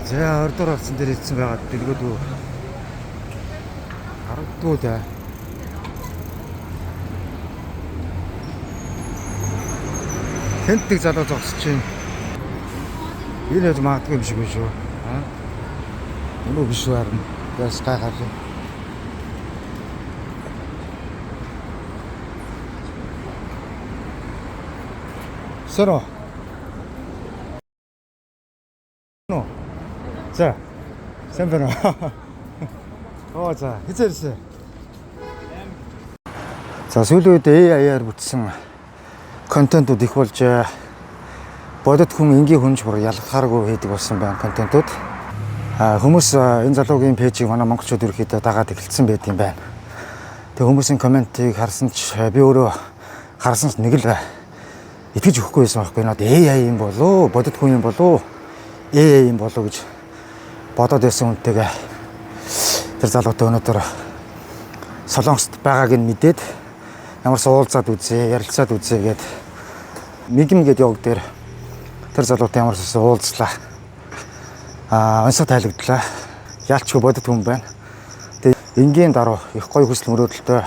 За 20 дугаар хавцан дээр ирсэн байгаад дэлгөөдөө харагддгүй дээ. Тэнд нэг залуу зогсож байна. Энэ яаж магадгүй юм шиг байна шүү. Аа. Өнөө биш үү харин. Бас гайхаад. Сэрэ. Нөө. За. Сайн байна уу? Оо за, хэзээ ирсэн? За сүүлийн үед AI-аар бүтсэн контентууд их болж бодит хүн энгийн хүн ч бүр ялгахааргүй хийдэг болсон байна контентууд. А хүмүүс энэ залуугийн page ийг манай монголчууд ерөөхдөө дагаад эхэлсэн байт юм байна. Тэгээ хүмүүсийн comment ийг харсан ч би өөрөө харсан ч нэг л итгэж өгөхгүй байсан байхгүй, надад AI юм болоо, бодит хүн юм болоо, AI юм болоо гэж бодоод байсан хүнтэйгээ тэр залуутай өнөөдөр Солонгост байгааг нь мэдээд ямар ч уулзаад үзье, ярилцаад үзье гээд Мигм гээд явг дээр тэр залуутай ямар ч уулзлаа. Аа, онцгой тайлэгдлаа. Яалчгүй бодит хүн байна. Тэгээ энгийн даруй их гоё хүсэл мөрөөдөлтэй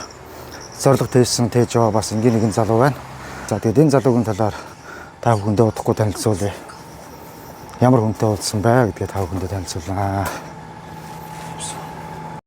зорилго тавьсан тээж яваа бас энгийн нэгэн залуу байна. За, тэгээд энэ залуугийн талаар та бүхэндээ удахгүй танилцуулъя. Ямар хүнтэй уулзсан бай гэдгээ та бүхэндээ танилцуулнаа.